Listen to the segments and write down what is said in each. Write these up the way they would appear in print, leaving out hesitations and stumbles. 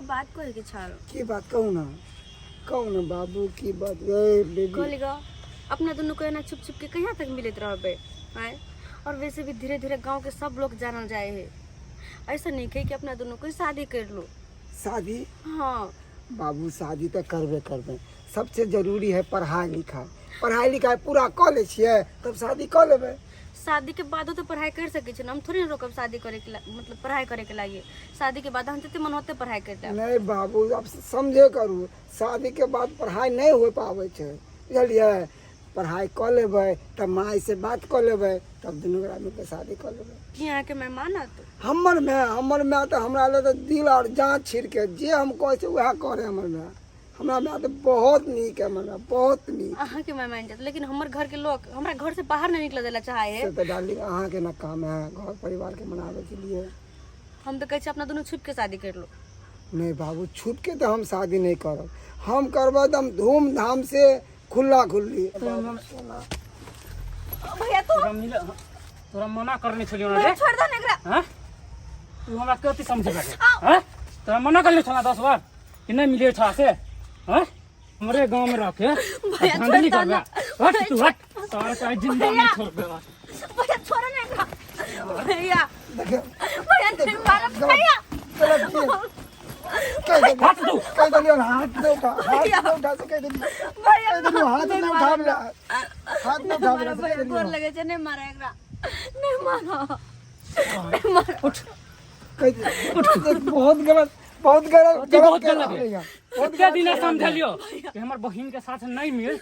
बात कहे के छल। की बात? कहू ना, कहू ना बाबू, की बात? ए बेबी। कहली ग, अपना दुनू के एना छुप छुप के कहिया तक मिलत रहबे आँय? और वैसे भी धीरे धीरे गांव के सब लोग जानल जाए है। ऐसा नहीं है कि अपना दुनू के शादी कर लो। शादी? हाँ। बाबू, शादी तऽ करबे करबै। सबसे जरूरी है पढ़ाइ लिखाइ। पढ़ाइ लिखाइ पूरा कऽ लै छियै तब शादी कऽ लेबै। शादी के बादो तो पढ़ाई कर सकै छी ना, हम थोड़ी ना रोकब शादी करे के मतलब पढ़ाई करे के लागे। शादी के बाद हम जते मन होते पढ़ाई कर लेब। नहि बाबू, अब समझे करू, शादी के बाद पढ़ाइ नहि हो पाबै छै, बुझलियै? पढ़ाइ कऽ लेबै तब माय से बात कऽ लेबै, तब दुनू गोरा मिलके शादी कऽ लेबै। की अहाँके माय मानत? हमर माय, हमर माय तऽ हमरा लए तऽ दिल आओर जान छिड़के, जे हम कहै छियै उएह करे हमर माय। हमरा माय तऽ बहुत नीक है, हमर माय बहुत नीक। अहाँके माय मान जायत, लेकिन हमर घर के लोग हमरा घर से बाहर नहीं निकले देला चाहे है। से तऽ डार्लिंग अहाँके ने काम है घर परिवारके मनाबैके लिए। हम तऽ कहै छी अपना दुनू छुप के शादी कर लो। नहि बाबू, छुपके तऽ हम शादी नहि करब। हम करबै तऽ हम धूमधाम से, खुल्ला खुल्ली। भैया तू तोरा मिल, तोरा मना करने छलियौ ना भैया रे। छोड़ दो ना एकरा। हाँ, तू हमरा कथी समझे बाटे? हाँ, तोरा मना करने छला 10 बार कि नहीं मिले छा से। हाँ, हमरे गांव में रह के भैया, धांधली छोड़ दो करबे? ना। हट तू, हट, तोरा के जिंदा नहीं छोड़बे। भैया, छोड़ो ना एकरा। भैया। देखियौ। भैया, नहीं मारो भैया। गलत की कहि देलियौ? हट तू। कहि देलियौ हाथ नहि उठा, हाथ नहि उठा से कहि देलियौ। भैया, कहि देलियौ हाथ नहीं नहि मारो। उठाबे ला, हाथ नहि उठाबे ला मारो से कहि भैया, गोर देलियौ। लगे छै, नहीं मारो एकरा, नहीं मारो, नहीं मारो। उठ। कहि देलियौ। बहुत गलत, बहुत गलत। कथी बहुत गलत कहि है? देलियौ। कते दिन समझलियो कि हमर बहिन के साथ नहीं मिल,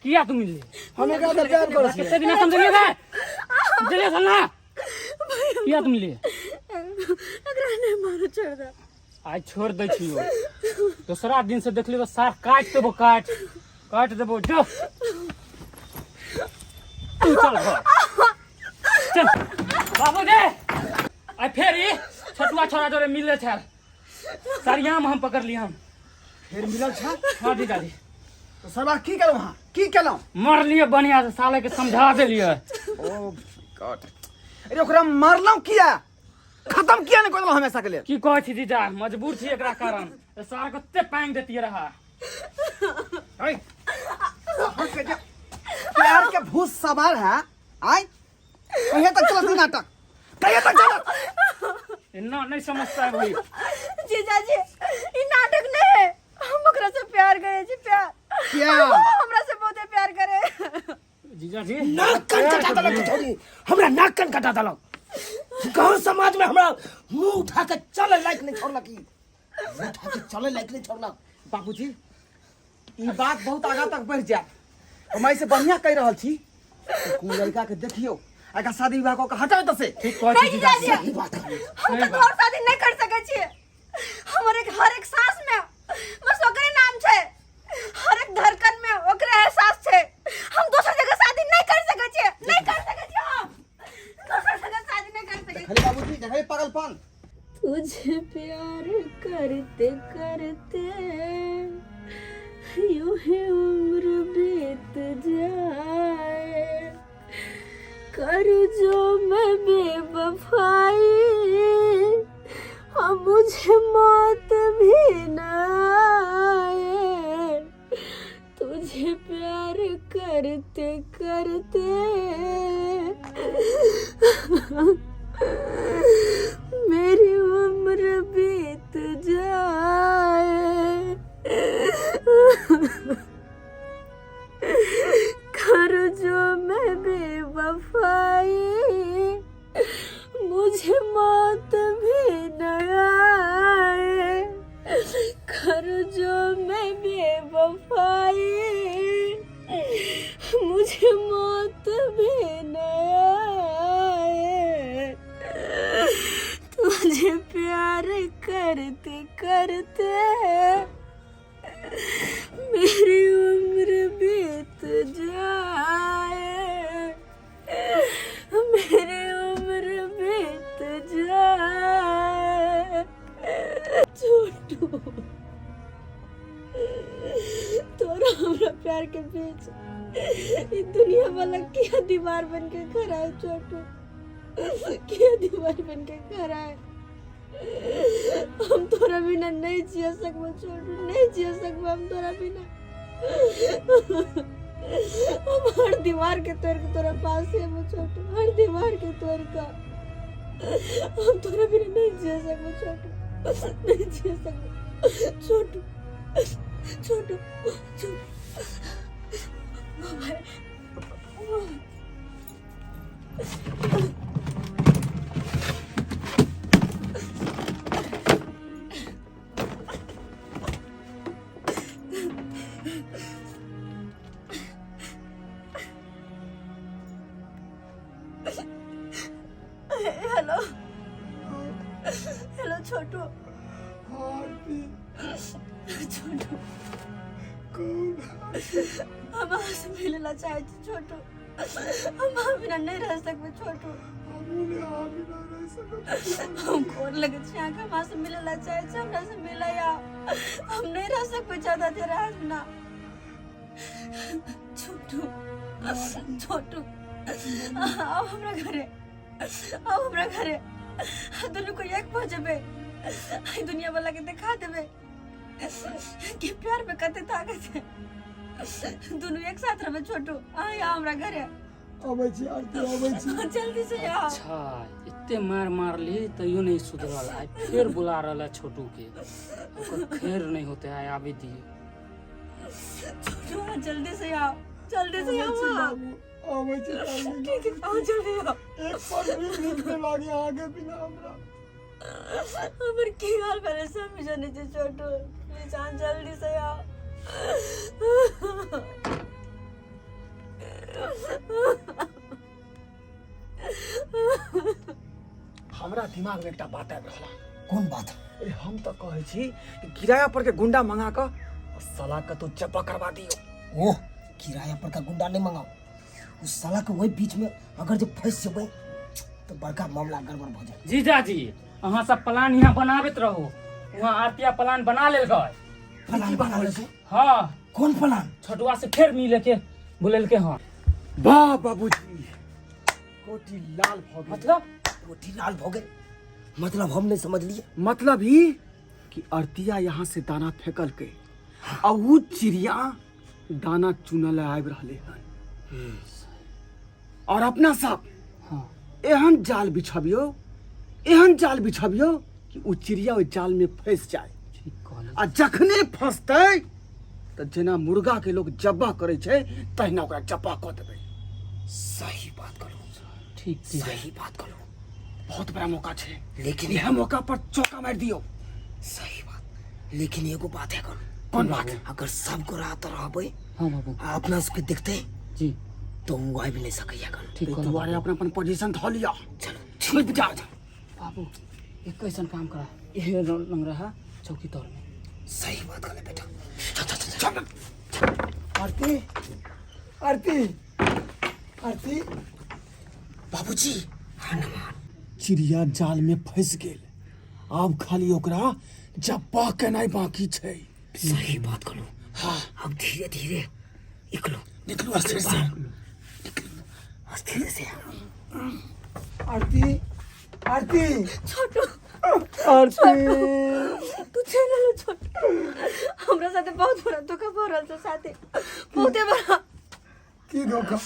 किया तू मिलली? हम एकरा से प्यार करै छियै। कते दिन समझलियो रे, समझलियो सन ना, किया तू मिलली? एकरा नहीं मारो, छोड़ दो। आज छोड़ दै छियो, दोसरा दिन से देखलियो तऽ सार काटि देबो, काटि काटि देबो। जो तू चल घर, चल। बाबूजी, आइ फेर ई छोटुआ छोरा जोरे मिलले छल, सरियाम हम पकड़ली हम। फेर मिलल छ? हाँ जीजाजी। तो सरबा की केलहुँ अहाँ, की केलहुँ? मरलिए बढ़िया से, साले के समझा देलिए। ओ गॉड, अरे ओकरा मारलहुँ किया? खत्म किया नहीं कर देलहुँ हमेशा के लिए? की कहै छी जीजा, मजबूर छी एकरा कारण, सार कते पानि देतिए रहा। ऐ, अहाँके जे प्यार के भूत सवार है, आय कहिया तक चलत ई नाटक, कहिया तक चलत? एना नहीं समझता है भाई। जीजाजी, ई नाटक नहीं है, हम ओकरा से प्यार करे छी, प्यार। प्यार? वो हमरा से बहुते प्यार करे। जीजाजी, नाक कान कटा देलक छोरी, हमरा नाक कान कटा देलक। गांव समाज में हमरा मुंह उठा के चले लायक नहीं छोड़लक, ई मुंह उठा के चले लायक नहीं छोड़लक। बाबूजी, ई बात बहुत आगा तक बढ़ जायत। हम ऐसे बढ़िया कहि रहल छी कि कोन लड़का के देखियो, एकरा शादी विवाह कऽ के हटाओ एतऽ से। ठीक कहै छी नहीं जीजाजी। जीजाजी, सही बात है। हम तो और शादी नहीं कर सके छियै। हमर एक हर एक सांस में बस ओकरे नाम छै, हर एक धड़कन में ओकरे एहसास छै। हम दोसर जगह शादी नहीं कर सके छियै, नहीं कर सके छियै, हम दोसर जगह शादी नहीं कर सके। देखली बाबूजी, देखली पागलपन। तुझे प्यार करते करते यूं ही उम्र बीत जाए, करूँ जो मैं बेवफाई अब मुझे मौत भी न आए, तुझे प्यार करते करते मेरी उम्र बीत जाए, करूँ जो मैं बेवफाई मुझे मौत भी न आए, करूँ जो मैं बेवफाई मुझे मौत भी न आए, तुझे प्यार करते करते मेरी उम्र बीत जाए, मेरी उम्र बीत जाए। छोटू, तोरा हमरा प्यार के बीच ई दुनिया वाला क्या दीवार बन के खड़ा है? छोटू, क्या दीवार बन के खड़ा है? हम तोरा बिना नहीं जिया सकबो छोटू, नहीं जिया सकबो हम तोरा बिना। हम हर दीवार के तोड़ के तोरा पास है छोटू, हर दीवार के तोड़ के हम तोरा बिना नहीं जिया सकबो छोटू, नहीं जिया सकबो Chhotu, Chhotu, Chhotu. Mobile, mobile. Hello, hello Chhotu, Chhotu, हम अहाँ से मिले ला चाहे छी छोटू, हम अहाँ बिना नहीं रह सकबे छोटू। हम गोर लगे छी अहाँके, हम अहाँ से मिले ला चाहे छी, हमरा से मिले या हम नहीं रह सकबे ज्यादा देर अहाँ बिना। छोटू, छोटू, आओ हमरा घरे, आओ हमरा घरे, दुनू को एक भऽ जेबै, एहि दुनिया वाला के देखा देबै कि प्यार में कते ताकत है। दुनू एक साथ रहबै छोटू, अहाँ आओ हमरा घरे। अबै छी आरती, अबै छी, जल्दी से आओ। अच्छा, एते मार मारली तैयो नहीं सुधरल, आइ फेर बुला रहल है छोटू के, ओकर खैर नहीं होते, आइ आबे दिए। छोटू अहाँ जल्दी से आओ, जल्दी से आओ अहाँ। अबै छी आरती। ठीक है, आओ जल्दी आओ। एक पल भी नीक नहि लागे अहाँके बिना हमरा। हमर की हाल भेलै से हम जानै छी छोटू, प्लीज अहाँ जल्दी से आओ। हमरा दिमाग में एकटा बात आबि रहल। कोन बात? अरे हम तऽ कहै छी कि किराया पर के गुंडा मंगा कऽ साला के तो जब्बा करवा दियो। ओह, किराया पर का गुंडा नहीं मंगाओ, उस साला के वही बीच में अगर जे फंस जेबै तो बड़का मामला गड़बड़ भऽ जाए। जीजाजी, अहाँ सब प्लान यहाँ बनाबैत रहू, वहाँ आरतिया प्लान बना लेलकै। प्लान बना लेलकै? हाँ। कोन प्लान? छोटुआ से फेर मिले के बोलेलकै। हाँ वाह बाबूजी, कोटी लाल भऽ गेल। मतलब? कोटी लाल भऽ गेल मतलब हम नहीं समझलिए। मतलब ही कि अरतिया यहाँ से दाना फेंकलकै आ उ चिड़िया दाना चुनल आबि रहले हन, और अपना सब हाँ एहन जाल बिछबियो, एहन जाल बिछबियो कि उ चिड़िया ओहि जाल में फंसि जाए। ठीक कहलियै। आ जखने फंसतै तऽ जेना मुर्गा के लोग जब्बा करै छै तहिना ओकरा जब्बा कऽ देबै। सही बात करू, ठीक जीजा। सही बात करू। बहुत बड़ा मौका छै, लेकिन इएह मौका पर चौका मारि दियौ। सही बात, लेकिन एगो बात है करू। कोन बात? अगर सबको रात रहबै हाँ बाबू आ अपना सबके देखते जी तो वो आबि नहीं सकैया करू। ठीक ताहि कहलहुँ। दुआरे अपना अपन पोजीशन धऽ लिअ। चलो छिप जा। बाबू, एक कैसन काम करा, इहे लंग रहा चौकी तौर में। सही बात कहले बेटा, चल चल चल चल। आरती, आरती, आरती। बाबूजी हनुमान चिड़िया जाल में फंसि गेल, आब खाली ओकरा जब्बा केनाइ बाकी छै। सही बात कहलू। हाँ, अब धीरे धीरे निकलो, निकलू अस्थिर से, अस्थिर से। आरती, आरती, छोटू, आरती, तू चलि एलहो छोटू, हमरा साथे बहुत बड़ा धोखा भऽ रहल छै साथे, बहुते बड़ा। की धोखा?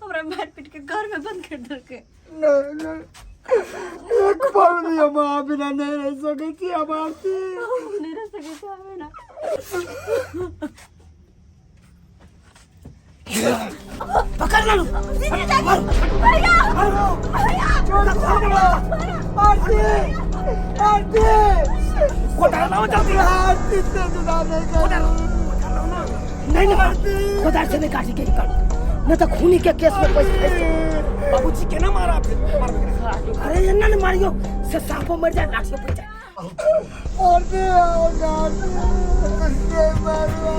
हमरा मारि पीट के घर में बंद कर देलकै। नहीं नहीं, एक पल भी हम अहाँ बिना नहीं रह सकै छी हम आरती। हम नहीं रह सकै छी अहाँ बिना। पकड़ लो। भैया, भैया, आरती, आरती, कोदार लाओ जल्दी। आरती से जुदा नहीं कर। नहीं नहीं, कोदार से नहीं काटी के निकाल, नहीं तो खूनी के केस में पैसे फंस जाए। बाबूजी केना मारा फिर? अरे ये ना मारियो से सांपो मर जाए, लाठियों पड़ जाए। आरती, आओ ना, आरती, नहीं मारो।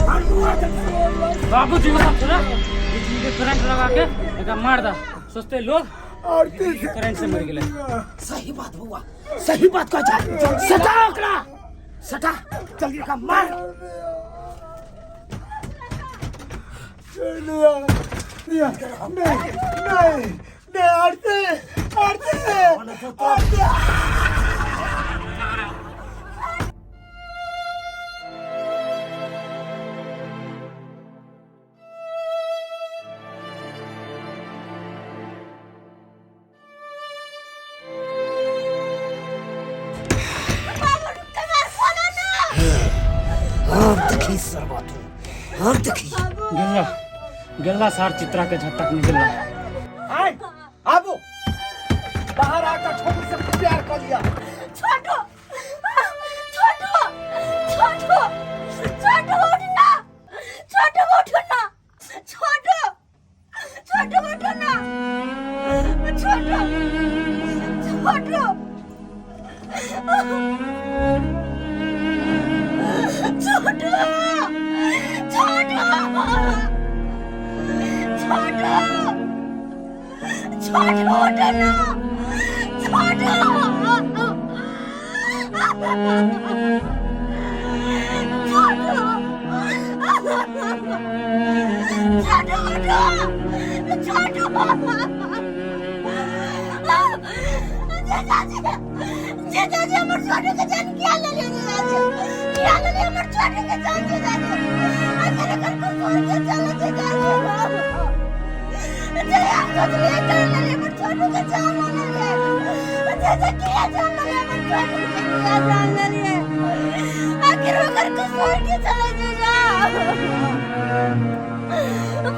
बाबूजी वो सब छोड़ा, बिजली के करंट लगा के एकरा मार दा, सोचते लोग आरती से करंट से मर गेलै। सही बात बउआ, सही बात कह जा। सटा ओकरा, सटा जल्दी ओकरा मार। छोड़ दिया, दिया, नहीं नहीं नहीं, आरती, आरती, आरती। देखी सरवा तू और देखी। गेला गेला सार चित्रा के झटक में गेला। आय आबो बाहर आकर छोटू से प्यार कर लिया। छोटू छोटू छोटू छोटू उठ ना, छोटू उठ ना, छोटू छोटू उठ ना, छोटू छोटू छोटू छोटू छोटू छोटू उठ ना, छोटू छोटू छोटू उठो, छोटू। जीजाजी जीजाजी हमर छोटू के जान किया ले लियो जीजाजी, किया ले लियो हमर छोटू के जान जीजाजी। आखिर एकर कसूर के चले जीजाजी? जे हम सोचलिए कर ले लियो हमर छोटू के जान ले लियो जीजा, किया जान ले लियो हमर छोटू के, किया जान ले लियो? आखिर ओकर कसूर के चले जीजा?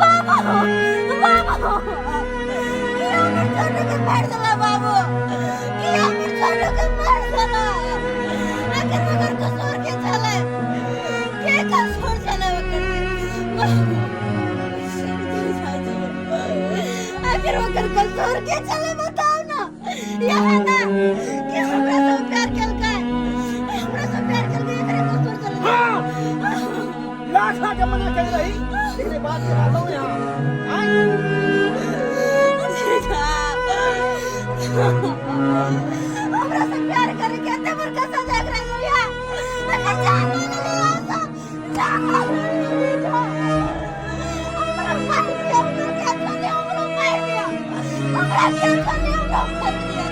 बाबू बाबू किया हमर छोटू के मार देला? बाबू किया हमर छोटू के मार देला? आखिर ओकर कसूर के चले? के कसूर चले ओकर? आखिर ओकर कसूर के चले, बताओ ना। यहाँ ना कि हमरा से प्यार केलकै, हमरा से प्यार केलकै, एकरे कसूर चले? हाँ लाख लाख के मना कर रही लेकिन बात के आता हूँ यहाँ आय। हमरा से प्यार करे के एते बड़का सजा एकरा मिलिया? एकर जान ले लिया, जान ले लिया। हमरा मार दिया, हमरा के छोड़, हमरा मार दिया, हमरा के छोड़, हमरा मार दिया।